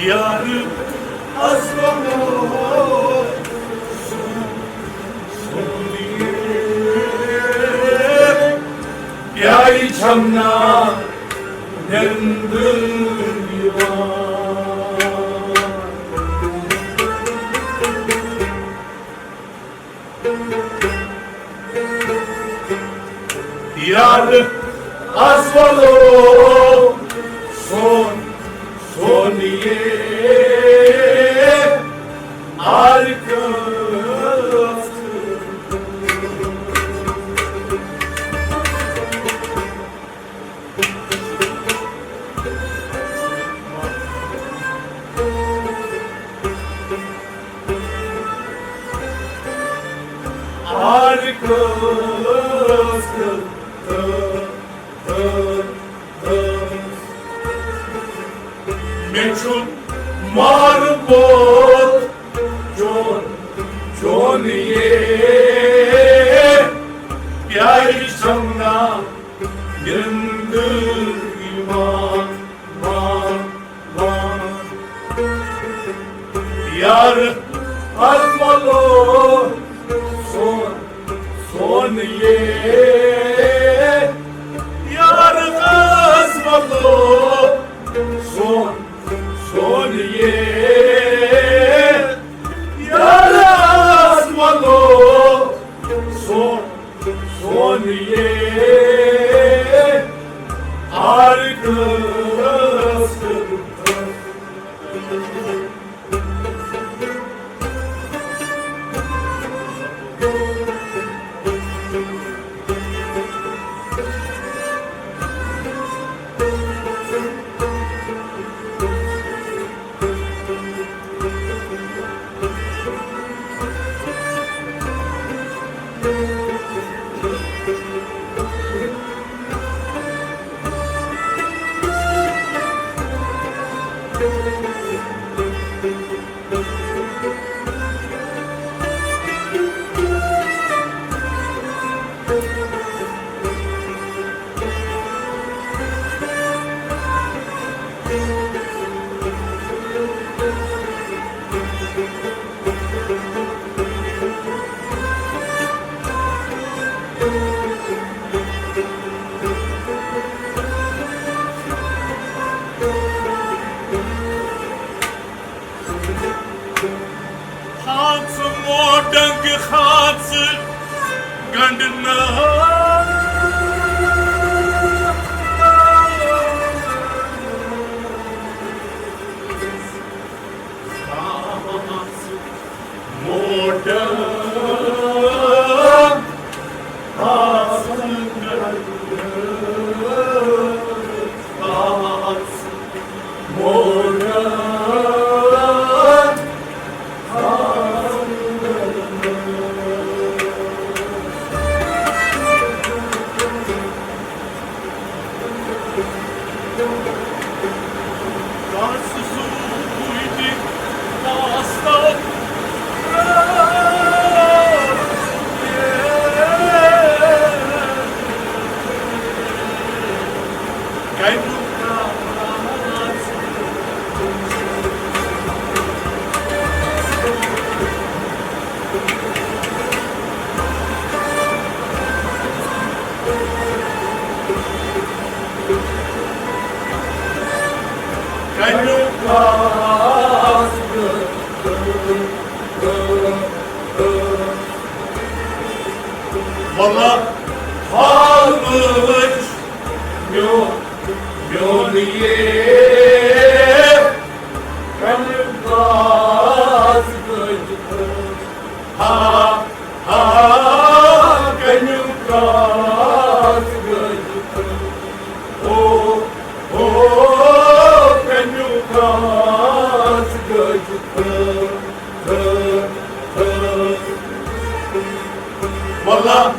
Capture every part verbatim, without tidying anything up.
یار، از ونو سون، سون یہ پیارِ چھمنا نندر یوان۔ یار، از ولو سون، سون یہ آرکس۔ آرکس۔ مےٚ چھُ مارٕ پوٚت چون، چون یے پیارِ چھمنا نندر یوان، وان، وان۔ یار، از ولو سون، سون یہ، یار، از ولو سون، سون یہ، یار، از ولو سون، سون یہ آرکس۔ ہاں ژٕ موٹنگ، ہاں ژٕ گنڈنہٕ۔ ہاں ژٕ موٹنگ، ہاں ژٕ گنڈنہٕ۔ ہاں ژٕ واللہ حال وٕچھ میون، میون یے کَنہٕ باز گٔج۔ ہا، ہا، کَنیُک راز گٔج۔ او، او، کَنیُک راز گٔج۔ واللہ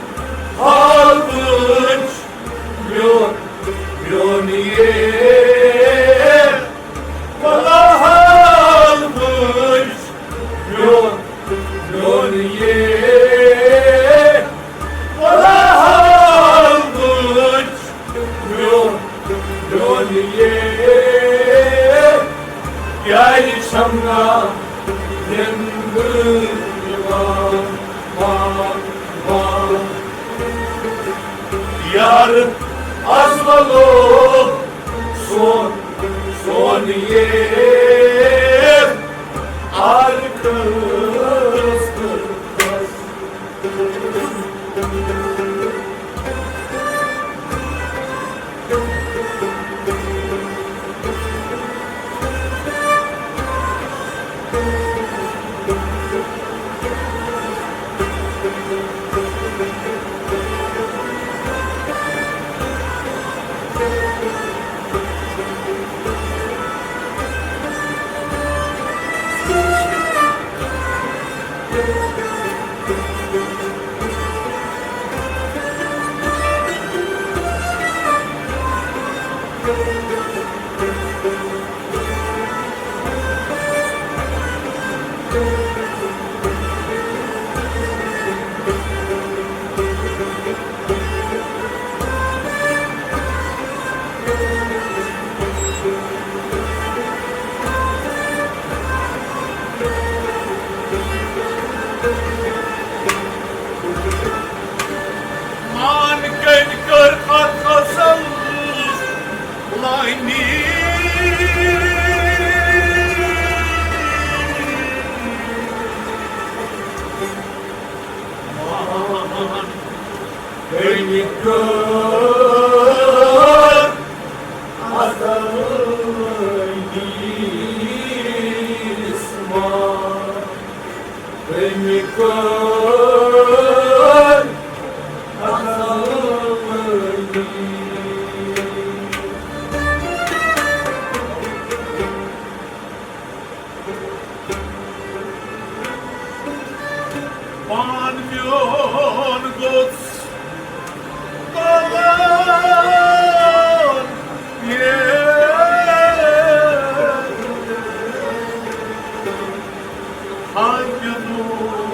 پیارِ چھم نا نندٕ یِوان، وان، وان۔ یار از ولو سون، سون یہ آر کس۔ مان کٔمۍ کٔر اتھ اصل لٲنی؟ مان کٔمۍ کٔر اصل لٲنی؟ مان کٔمۍ کٔر اصل لٲنی؟ پان میون گوٚژھ تلان ییٚلہِ۔ ہاے مےٚ دوست۔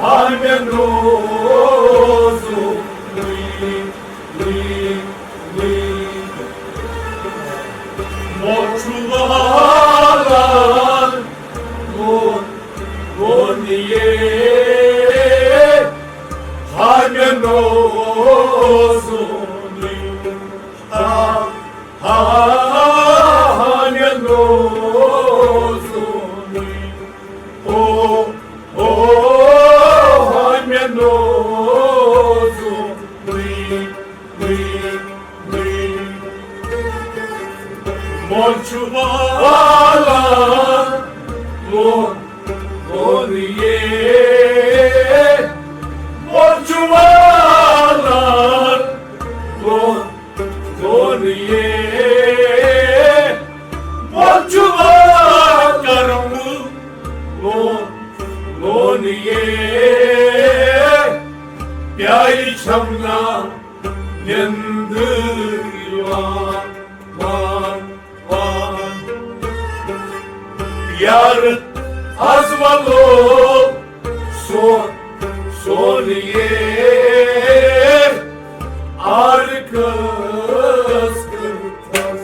ہاے مےٚ نوزُن نُے، نُے، نُے۔ موت چھُ والان لون، لون یے۔ ہاے مےٚ نوزُن نُے۔ آ، آ، ہاے مےٚ نوزُن نُے۔ او، او، ہاے مےٚ نوزُن نُے، نُے، نُے۔ موت چھُ والان لون، لون یے۔ موت چھُ والان لون، لون یے۔ موت چھُ والان کرم لون، لون یے۔ پیارِ چھم نا نندٕ یِوان، وان، وان۔ یار از ولو سون، سون یے آر کس کس۔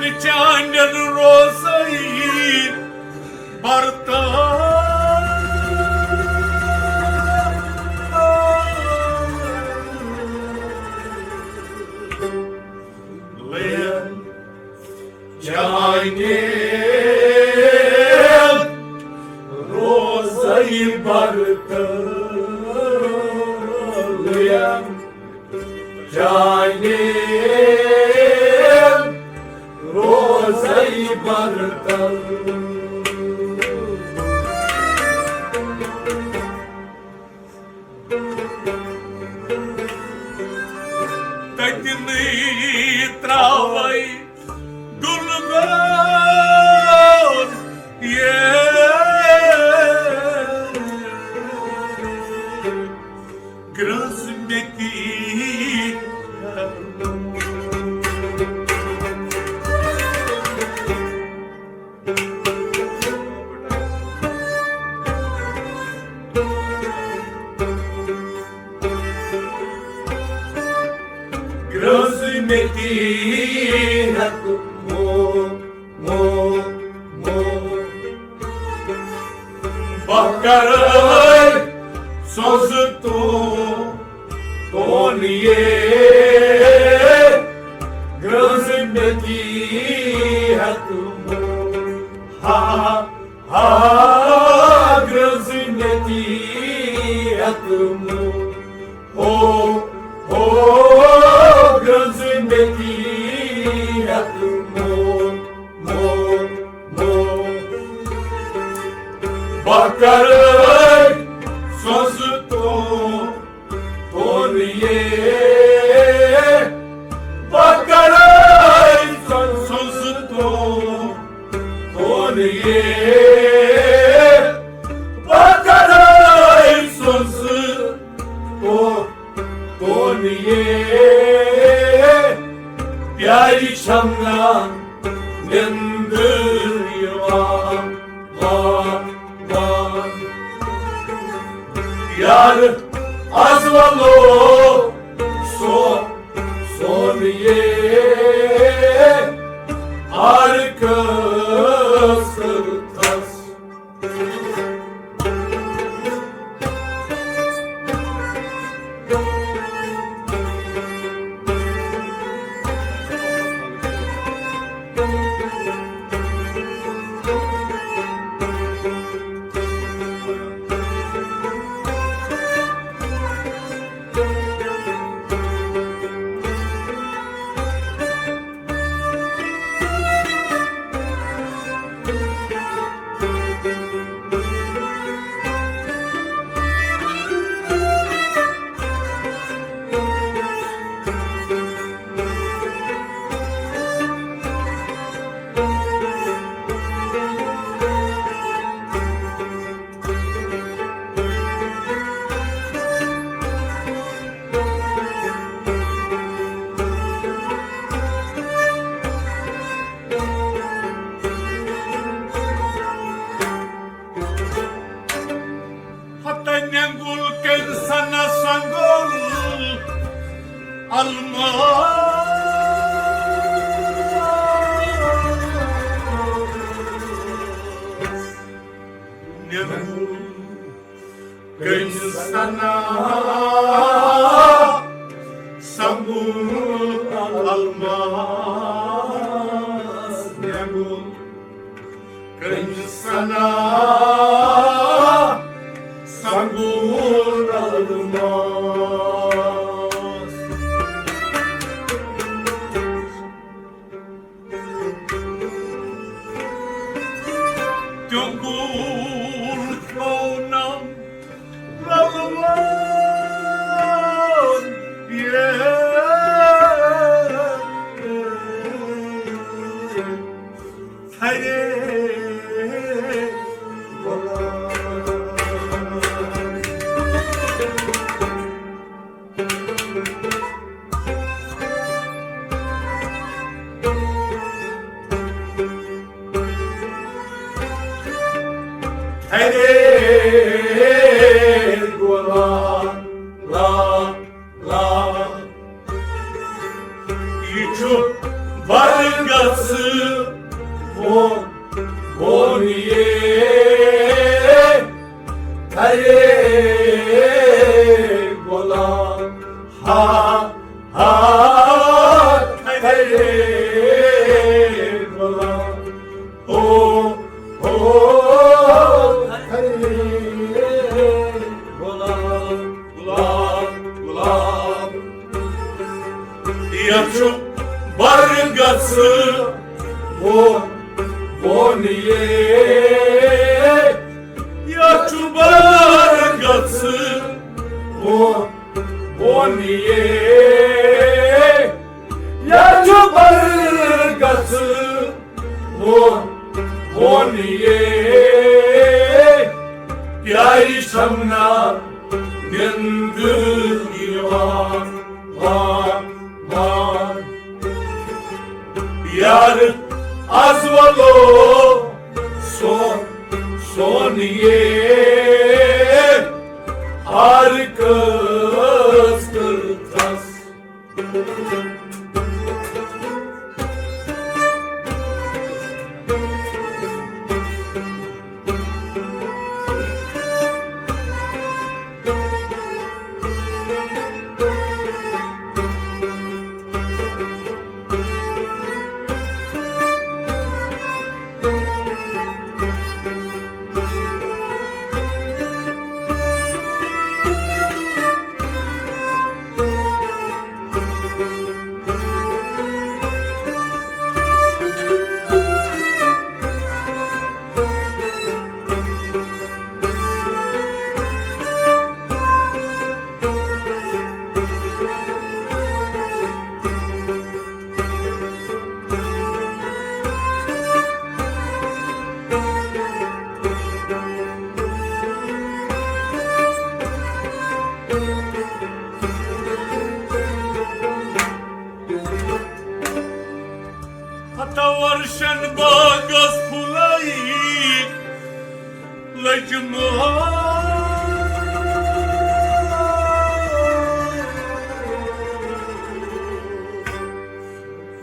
چانٮ۪ن روزے برتاو۔ لیم چانٮ۪ن روزے برتاو۔ لیم چانٮ۪ن روزے برتاو۔ تتنٕے تراوے گُلگون یہ گرٛنٛز مےٚ کی۔ گرٛنٛز مےٚ کی ہٮ۪کہٕ مو، مو، مو۔ بہٕ کرے سوزٕ تو، تون یہ گرٛنٛز مےٚ کی ہٮ۪کہٕ مو۔ ہا، ہا، گرٛنٛز مےٚ کی ہٮ۪کہٕ مو۔ ہو، ہو، گرٛنٛز مےٚ کی ہٮ۪کہٕ مو، مو، مو۔ بہٕ کرے سوزٕ تو، تون یہ۔ بہٕ کرے سوزٕ تو، تون یہ۔ بہٕ کرے سوزٕ تو، تون یہ۔ پیارِ چھم نا نندر یوان، وان، وان۔ یار از ولو سو، سون یہ ہر کس تس۔ ہتہ نینگل کٔمۍ سنا سنگل الماس۔ نینگل کٔمۍ سنا سنگل الماس۔ نینگل کٔمۍ سنا سنگل الماس۔ تیونگل کونم للوان یہ۔ ہرے بولا۔ ہرے گولا لا لا۔ یہ چھُ پَر گژھٕ وۄنۍ، وۄنۍ یے، اے غلام، ہا، ہا، اے غلام۔ او، او، ہے غلام، غلام، غلام۔ یتھ چھُ بر گژھٕ وۄنۍ، وۄنۍ یے۔ یتھ چھُ بر گژھٕ وۄنۍ، وۄنۍ یے۔ یتھ چھُ بر گژھٕ وۄنۍ، وۄنۍ یے۔ پیارِ چھَم نا نیٚنٛدٕر یِوان، وان، وان۔ یار از ولو سون، سون یے۔ آر کس کس۔ ہتا ورشن باغس پھُلے لٔجمٕژ۔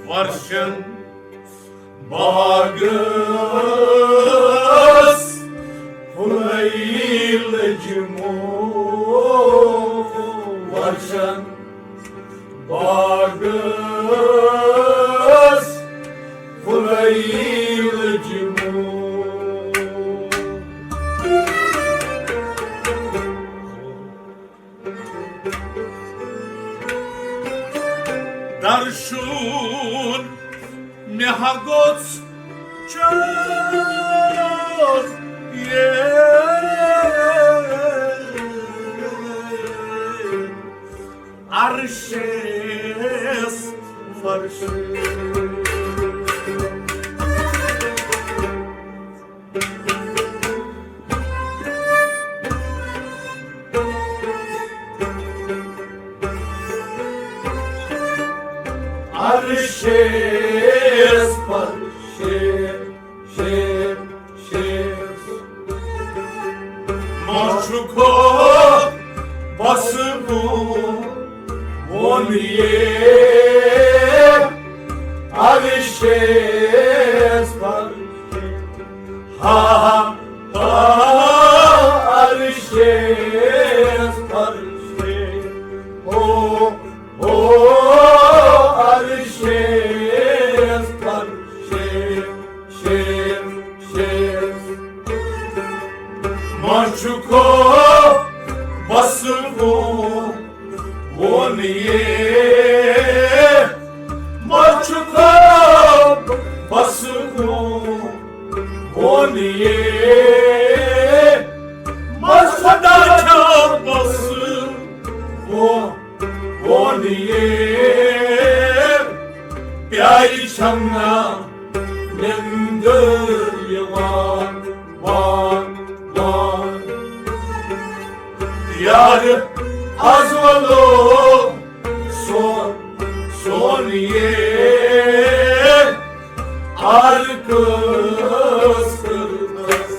ورشن باغس پھُلے لٔجمٕژ۔ ورشن باغس پھُلے لٔجمٕژ۔ درشُن مےٚ ہا گوٚژھ چون یہِ عرشس فرشس۔ عرشس فرشس۔ شیر، شیر۔ ما چھُکھ بس بہٕ ووٚن یے عرشس پر۔ ہا، ہا، عرشس پر۔ او، او، عرشس پر۔ شیر، شیر۔ ما چھُکھ بس بہٕ ووٚن یے، ما چھُکھ بس بہٕ ووٚن یے، ما خدا چھا بس بہٕ ووٚن یے، پیارِ چھَم نا نیٚنٛدٕر یِوان، وان، وان۔ یار از ولو سون، سون یے عرقس کٔرمٕژ۔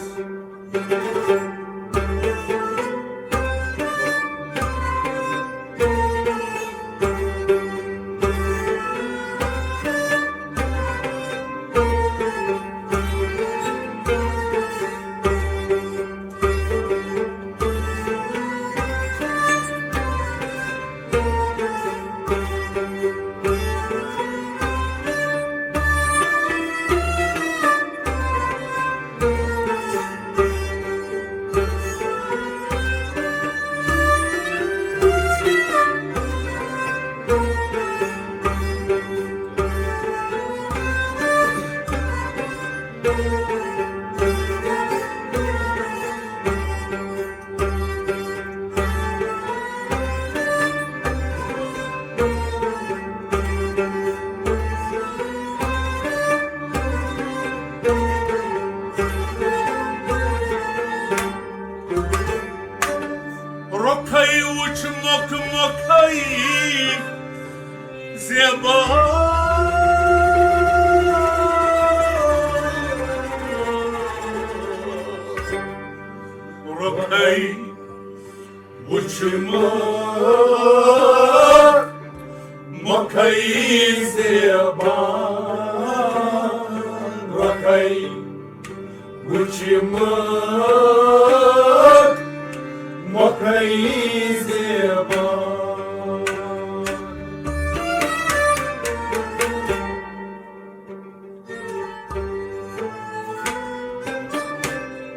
رۄخَے وٕچھمٕژ مۄکھَے زیبان، رۄخَے وٕچھمٕژ مۄکھَے زیبان۔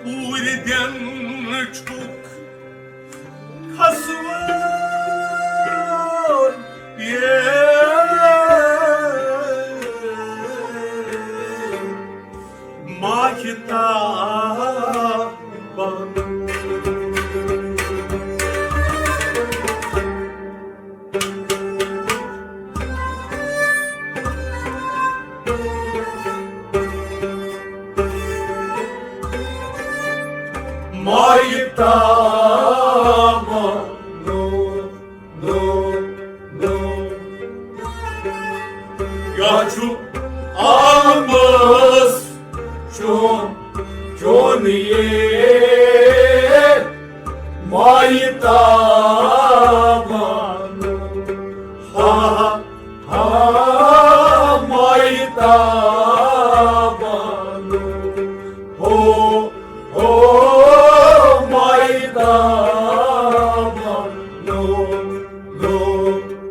پوٗرٕ دِن چھُکھ کھسوان، یے ماہتابان۔ ماہتابان، نو، نو، نو۔ کیٛاہ چھُ عالمس چون، چون یے ماہتابان؟ ہا، ہا، ماہتابان۔ ہو، ہو، ماہتابان۔ نو، نو،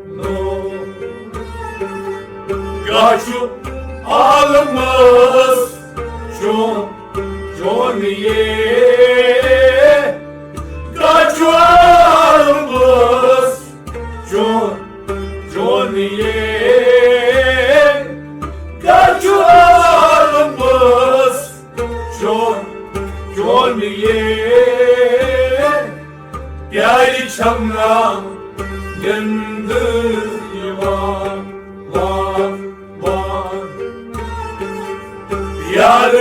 نو۔ کیٛاہ چھُ عالمس چون، چون یے؟ کیٛاہ چھُ عالمس چون، چون یے؟ کیٛاہ چھُ عالمس چون، چون یے؟ پیارِ چھم نا نِندٕ یِوان، وان، وان۔ یار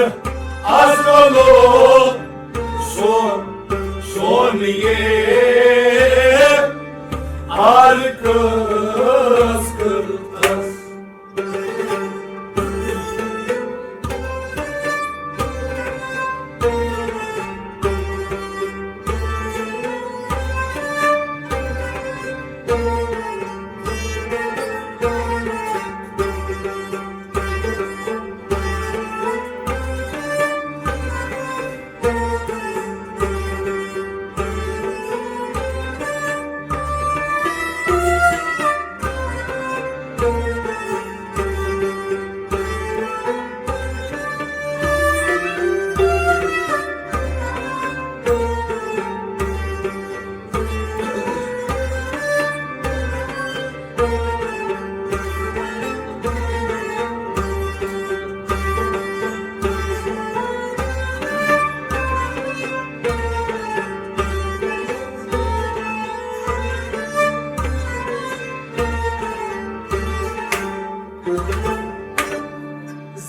از کلو سون، سون یے آر کس کس۔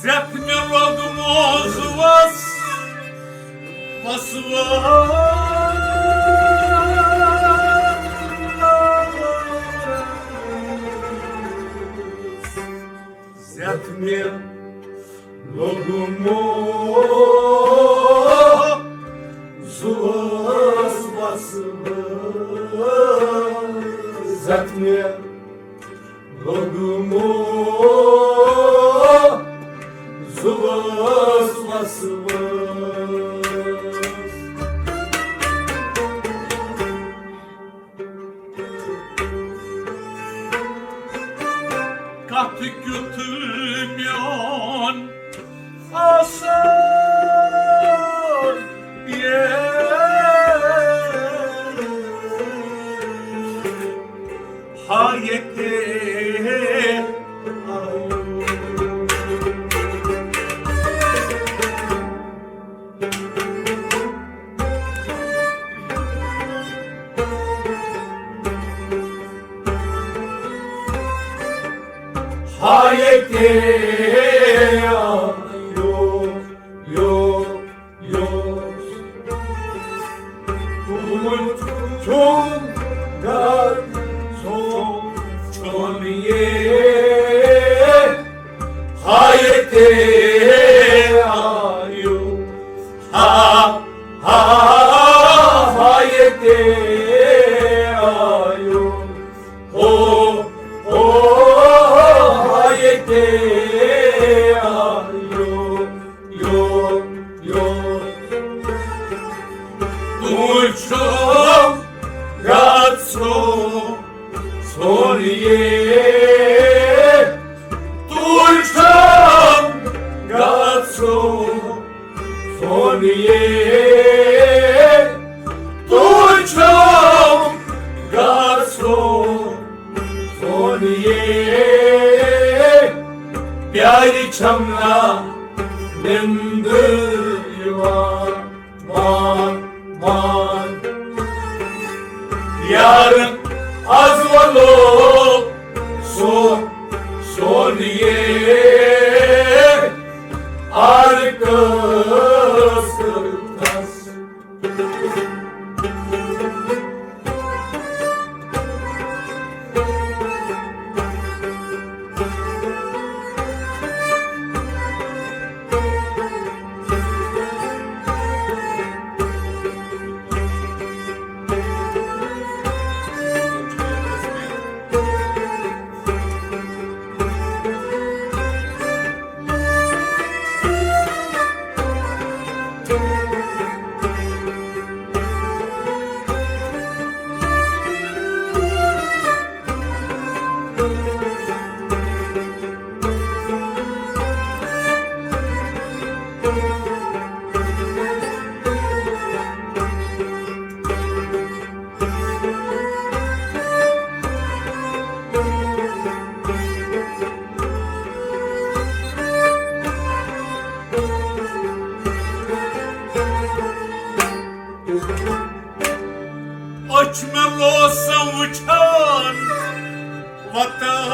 زیتھ مےٚ لوٚگ موزوَس پسوَس۔ زیتھ مےٚ لوٚگ موزوَس پسوَس۔ زیتھ مےٚ لوٚگ موزوَس پسوَس۔ کتھ کیُتھ میون آسان یے۔ ہا ییٚتہِ آیو۔ ہا ییٚتہِ آیو، یو، یو۔ تُہُنٛد چھُم گرٕ، چھُم، چھُم یے۔ ییٚتہِ آیو، ہا، ہا، ہا، ییٚتہِ آیو، ہو، ہو، ہا، ییٚتہِ آیو، یو، یو۔ تُہۍ چھِو گژھُن سون یے، تُہۍ چھِو گژھُن سون یے، تُہۍ چھِو گژھُن سون یے۔ پیارِ چھَم نا نِندٕر یِوان۔ مان، مان۔ یارن از ولو سون، سون یے آر کس۔ أچھ مےٚ لوسہٕ وٕچھان وطن۔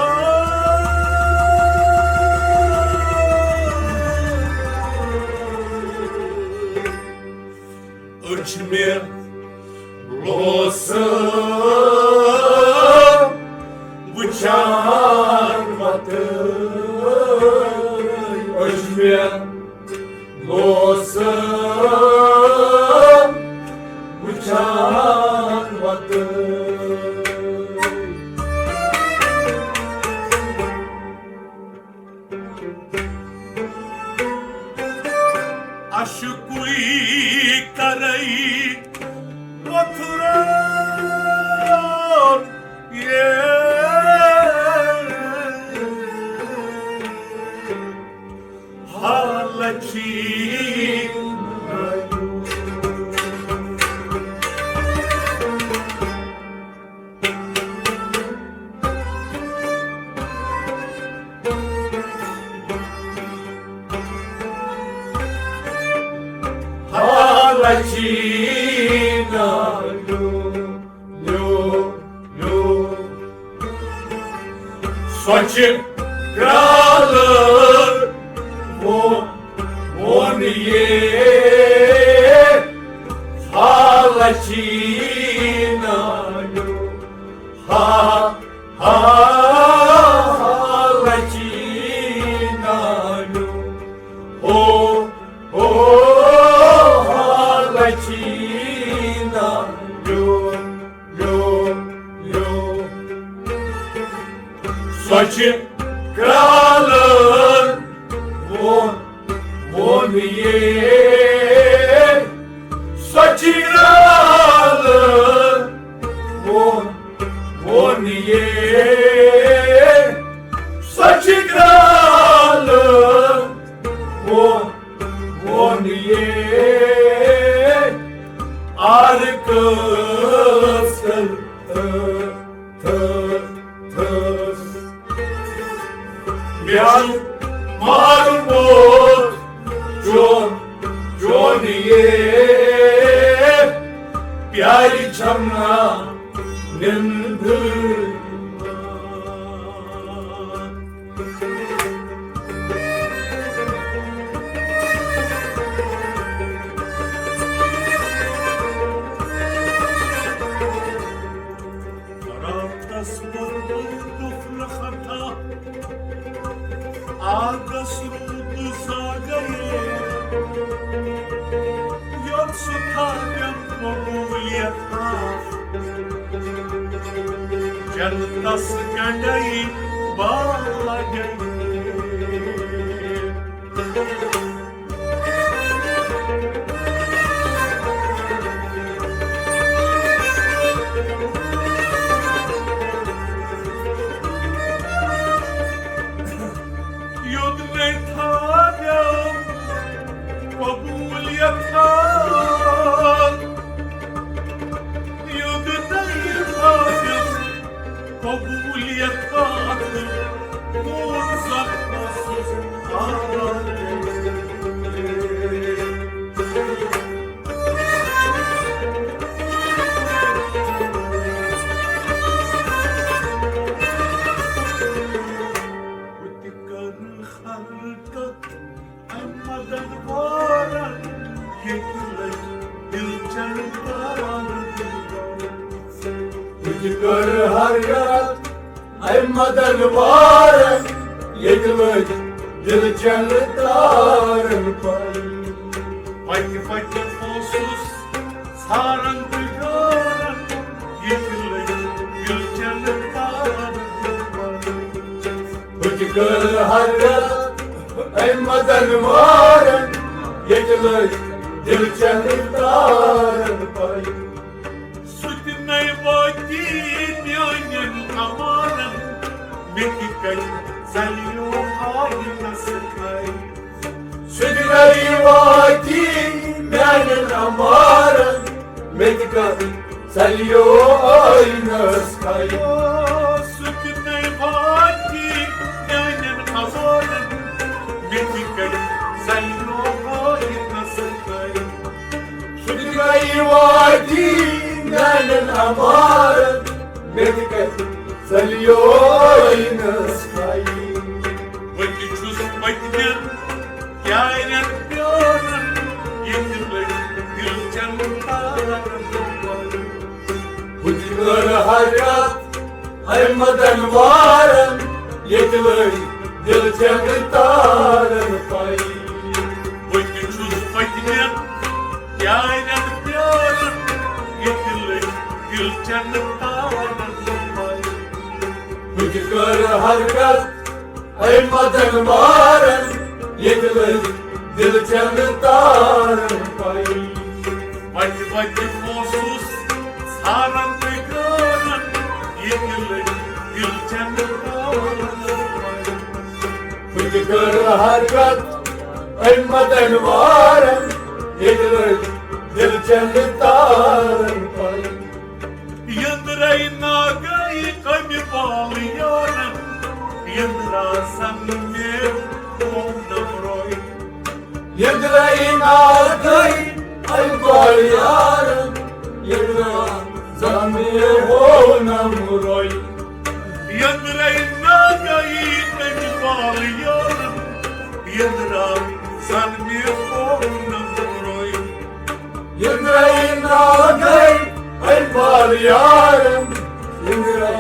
أچھ مےٚ لوسہٕ وٕچھان وطن۔ أچھ مےٚ لوسہٕ وٕچھان وطن۔ اشکوی کرئی وتھران یہ حالچی۔ حالچی نالو، لو، لو۔ سۄچہِ کرٛالہٕ وو-، ووٚن یے حالچی نالو۔ ہا، ہا، حالچی نالو۔ ہو، ہو، حالچی نالو۔ U, U. سۄچہِ کرٛالہٕ ووٚن، ووٚن یے۔ سۄچہِ کرٛالہٕ ووٚن، ووٚن یے۔ سۄچہِ کرٛالہٕ ووٚن، ووٚن یے۔ آر کس کر تھٲ، تھٲ، تھٲ۔ مےٚ چھُ مارمُت چون، چون یے۔ پیارِ چھَم نا نِندٕر۔ راتس کوٚر مےٚ قفلہٕ خطا، آگس روٗد زاگے، یوت سُہ تھاوٮ۪م قبوٗلیت آف۔ جنتس گنڈے بالا گے۔ یوٚدنَے تھاوٮ۪م قبوٗلیت، یوٚدنَے تھاوٮ۪م قبوٗلیت، کون زن اوسُس آوارٕ۔ بہٕ تہِ کَرٕ حرکت اَمہِ مدد وارن، ییٚتہِ لٔگۍ دِلچن تارن۔ بہٕ تہِ کَرٕ حرکت اَمہِ مدد وارن، ییٚتہِ لٔگۍ دِلچن تارن پَے۔ پَتہِ پَتہِ اوسُس ژھاران تہٕ ڈاران، ییٚتہِ لٔگۍ دِلچن تارن پَے۔ بہٕ تہِ کٔر حرکت اَمہِ مدن وارن، ییٚتہِ لٔگۍ دِلچن تارن پَے۔ سُہ تہِ نَے واتی میٛانٮ۪ن اَمارن، مےٚ تہِ کَتہِ ژَلیو آینَس کھَے۔ سُہ تہِ نَے واتی میٛانٮ۪ن اَمارن، مےٚ تہِ کَتہِ ژَلیو آینَس کھَے۔ سُہ تہِ نَے واتی میٛانٮ۪ن اَمارن، مےٚ تہِ کَتہِ ژَلیو آینَس کھَے۔ سُہ تہِ گٔیہِ واتی میٛانٮ۪ن اَمارن، مےٚ تہِ کَتہِ ژَلیو آینَس کھَے۔ بہٕ تہِ چھُس پٔتمٮ۪ن یارٮ۪ن پیاران، ییٚتہِ لٔگۍ دِلچن تارن۔ بہٕ تہِ کٔر حرکت اَمہِ مدن وارن، ییٚتہِ لٔگۍ دِلچن تارن پَے۔ بہٕ تہِ چھُس پٔتمٮ۪ن یارٮ۪ن پیاران، ییٚتہِ لٔگۍ دِلچن تارن پَے۔ بہٕ تہِ کٔر حرکت اَمہِ مدن وارن، ییٚتہِ لٔگۍ دِلچن تارن پَے۔ وَتہِ وَتہِ اوسُس ژھاران تہٕ گاران، ییٚتہِ لٔگۍ دِلچن تارن پَے۔ بہٕ تہِ کٔر حرکت اَمہِ مدن وارن، ییٚتہِ لٔگۍ دِلچن تارن پَے۔ یٔنٛدرے ناگے کمہِ بال یارن، یٔنٛدرا زن مےٚ پونم روے۔ یٔنٛدرے ناگے کمہِ بال یارن، یٔنٛدرا زن مےٚ پونم روے۔ یٔنٛدرے ناگے کمہِ بال یارن، یٔنٛدرا زن مےٚ پونم روے۔ یٔنٛدرے ناگے اَمہِ بال یارن، یٔنٛدرا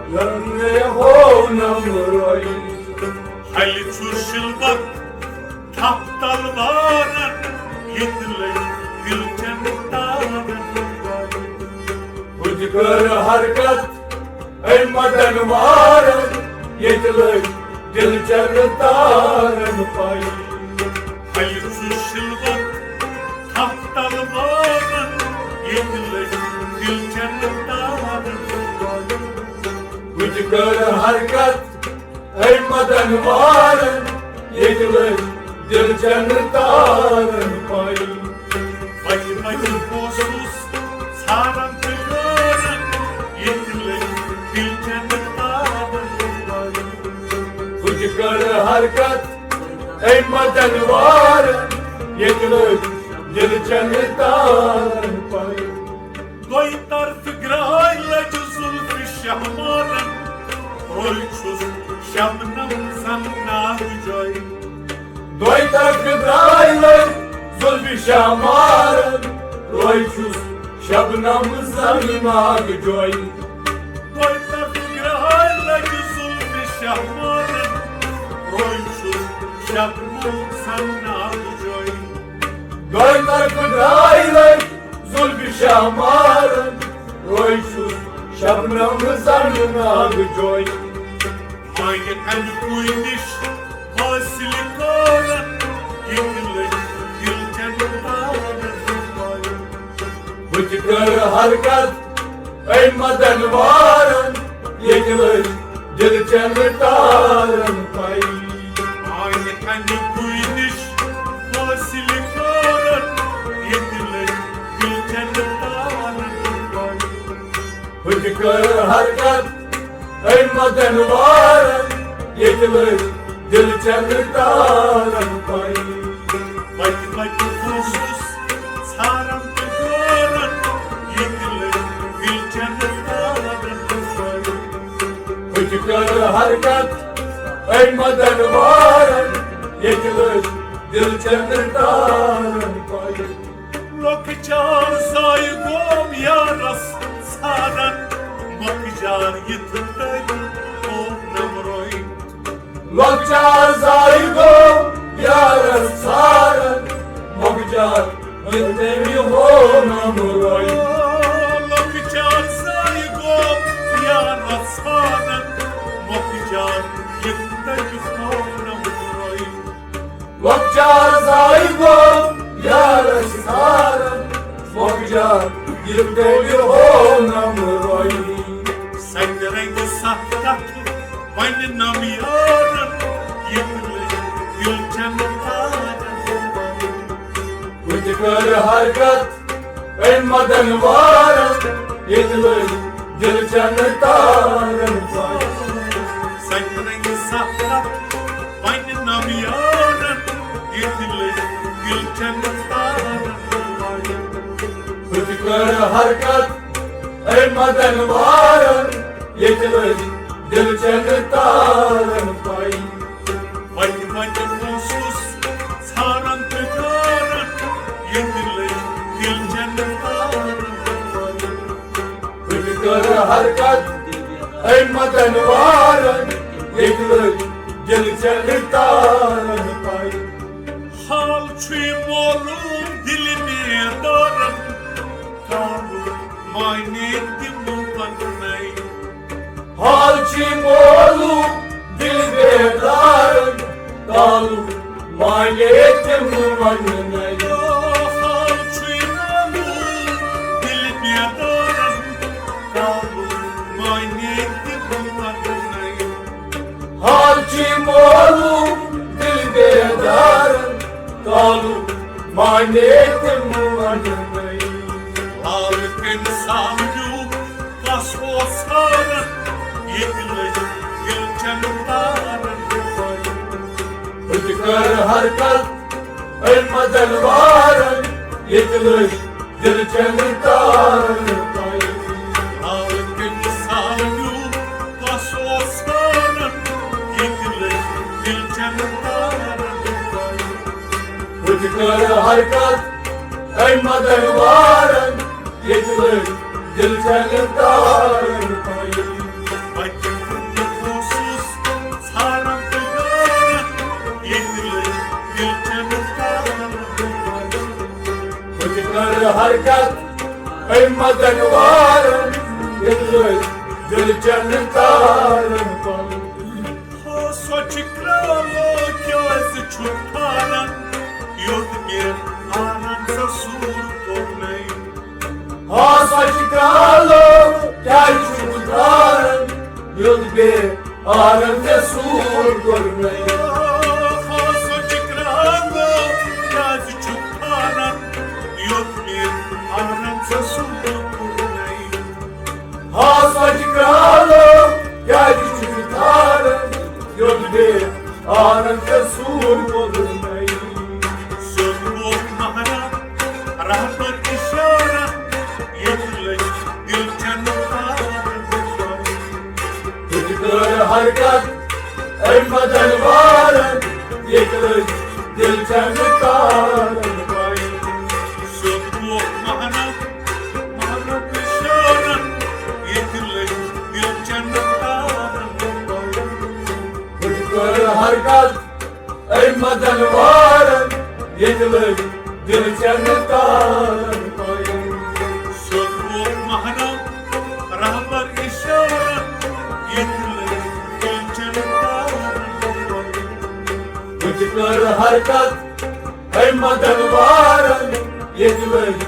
زن مےٚ پونم روے۔ ہلہِ چھُ شِلوت تھپھ تلوارن، ییٚتہِ لٔگۍ دِلچن تارن۔ بہٕ تہِ کٔر حرکت اَمہِ مدن وارن، ییٚتہِ لٔگۍ دِلچن تارن پَے۔ ہلہِ چھُ شِلوت تھپھ تلوارن، ییٚتہِ لٔگۍ دِلچن تارن پَے۔ بہٕ تہِ کٔر حرکت اَمہِ مدن وارن، ییٚتہِ لٔگۍ دِلچن تارن پَے۔ پَتہِ پَتہِ اوسُس ژھاران تہٕ گاران، ییٚتہِ لٔگۍ دِلچن تارن پَے۔ بہٕ تہِ کٔر حرکت اَمہِ مدن وارن، ییٚتہِ لٔگۍ دِلچن تارن پَے۔ دۄیہِ طرفہٕ گرٛاے لَجہِ زُلفہِ شہمارن، روے چھُس شبنم زن ناگ جوے۔ دۄیہِ طرفہٕ درٛاے لٔگۍ زُلفہِ شہمارن، روے چھُس شبنم زن ناگ جوے۔ دۄیہِ طرفہٕ درٛاے لٔگۍ زُلفہِ شہمارن، روے چھُس شبنم زن ناگ جوی۔ دۄیہِ طرفہٕ درٛاے لٔگۍ زُلفِ شاہ مارن، روے چھُس شبنم زن ناگ جوی۔ وۄنۍ اَمہِ کُے نِش حٲصِل کارن، ییٚتہِ لٔگۍ دِل چٮ۪ن تارن۔ بہٕ تہِ کٔر حرکت أمۍ مدن وارن، ییٚتہِ لٔج دِل چٮ۪ن تارن پَے۔ آیہِ اَمہِ کُے نِش حٲصِل کارن، ییٚتہِ لٔج دِل چٮ۪ن تارن پَے۔ بہٕ تہِ کٔر حرکت أمۍ مدن وارن، ییٚتہِ لٔج دِل چٮ۪ن تارن پَے۔ وتہِ وتہِ اوسُس ژھاران تہٕ غٲران، ییٚتہِ لٔج دِل چٮ۪ن تارن پَے۔ بہٕ تہِ کٔر حرکت أمۍ مدن وارن، ییٚتہِ لٔج دِل چٮ۪ن تارن پَے۔ لۄکچار زایہِ گوم یارس ژھاران، مۄکجار یِتھ تٔمۍ ہوو نمروی۔ لۄکچار زایہِ گوم یارس ژھاران، مۄکجار یِتھ تٔمۍ ہوو نمروی۔ لۄکچار زایہِ گوم یارس ژھاران، مۄکجار یِتھ تٔمۍ ہوو نمروی۔ لۄکچار زایہِ گوٚو یارس ژھارن، مۄکجار یہِ تیٚلہِ ہوو نمروی۔ سنگہِ رنگہِ ستھ کتھٕ وۄنۍ نم یارن، ییٚتہِ لٔج دِل چٮ۪ن تارن۔ بہٕ تہِ کٔر حرکت أمۍ مدن وارن، ییٚتہِ لٔج دِل چٮ۪ن تارن پَے۔ سنگہِ رنگہِ ستھ کتھٕ وۄنۍ نم یارن، ییٚتہِ لٔج دِل چٮ۪ن تارن پَے۔ بہٕ تہِ کٔر حرکت أمۍ مدن وارن، ییٚتہِ لٔج دِل چٮ۪ن تارن پَے۔ وتہِ وتہِ اوسُس ژھاران تہٕ غٲران، ییٚتہِ لٔج دِل چٮ۪ن تارن پَے۔ بہٕ تہِ کٔر حرکت أمۍ مدن وارن، ییٚتہِ لٔج دِل چٮ۪ن تارن پَے۔ حال چھُے معلوم دِلہِ بیدارن، کالُک معنی تہِ مُمکِن نَے۔ حال چھُے معلوم دِل بیدارن، کالُک معنی تہِ مُمکِن نَے۔ حال چھُے معلوم دِل بیدارن، کالُک معنی تہِ مُمکِن نَے۔ حال چھُے معلوم دِل بیدارن، کالُک معنی تہِ مُمکِن نَے۔ حال کٔمۍ سالیو کس اوس ژھاران، ییٚتہِ لٔج دِل چٮ۪ن تارن پَے۔ بہٕ تہِ کٔر حرکت أمۍ مدن وارن، ییٚتہِ لٔج دِل چٮ۪ن تارن پَے۔ حال کٔمۍ سالیو کس اوس ژھاران، ییٚتہِ لٔج دِل چٮ۪ن تارن پَے۔ بہٕ تہِ کٔر حرکت أمۍ مدن وارن، ییٚتہِ لٔج دِل چٮ۪ن تارن پَے۔ وتہِ کُن اوسُس ژھاران تہٕ غٲران، ییٚتہِ لٔج دِل چٮ۪ن تارن پَے۔ بہٕ تہِ کٔر حرکت أمۍ مدن وارن، ییٚتہِ لٔج دِل چٮ۪ن تارن پَے۔ ہو سۄچہِ کرٛالو کیٛازِ چھُکھ ٹھاران، یوٚت مےٚ آرام ژےٚ سوٗر کوٚرنَے؟ ہا سۄچہِ کرٛالو کیٛازِ چھُکھ ٹھاران، یوٚت مےٚ آرام ژےٚ سوٗر کوٚرنَے؟ ہا سۄچہِ کرٛالو کیٛازِ چھُکھ ٹھاران، یوٚت مےٚ آرام ژےٚ سوٗر کوٚرنَے؟ ہا سۄچہِ کرٛالو کیٛازِ چھُکھ ٹھاران، یوٚت مےٚ آرام ژےٚ سوٗر کوٚرنَے؟ سیوٚد گوٚو مہرا رہبر اِشارہ، ییٚتہِ لٔج دِل چٮ۪ن تارن پَے۔ بہٕ تہِ کٔر حرکت أمۍ مدن وارن، ییٚتہِ لٔج دِل چٮ۪ن تارن پَے۔ سیوٚد گوٚو مہرا مہرا اِشارہ، ییٚتہِ لٔج دِل چٮ۪ن تارن پَے۔ بہٕ تہِ کٔر حرکت اے مدن وارن، ییٚتہِ لٔگۍ دِل چٮ۪ن تارن پَے۔ سوٚت ووت محرم رہبر اشارن، ییٚتہِ لٔگۍ دِل چٮ۪ن تارن پَے۔ بہٕ تہِ کٔر حرکت، اے مدن وارن، ییٚتہِ لٔگۍ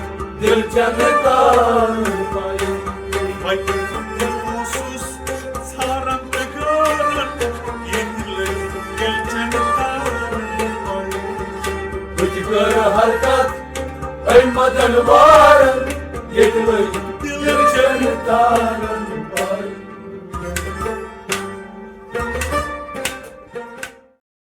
دِل چٮ۪ن تارن پَے۔ وتہِ بہٕ اوسُس ژھاران تہٕ گاران، ییٚتہِ لٔگۍ دِل چٮ۪ن تارن پَے۔ بہٕ تہِ کٔر حرکت، اے مدن وارن، ییٚتہِ لٔگۍ دِل چٮ۪ن تارن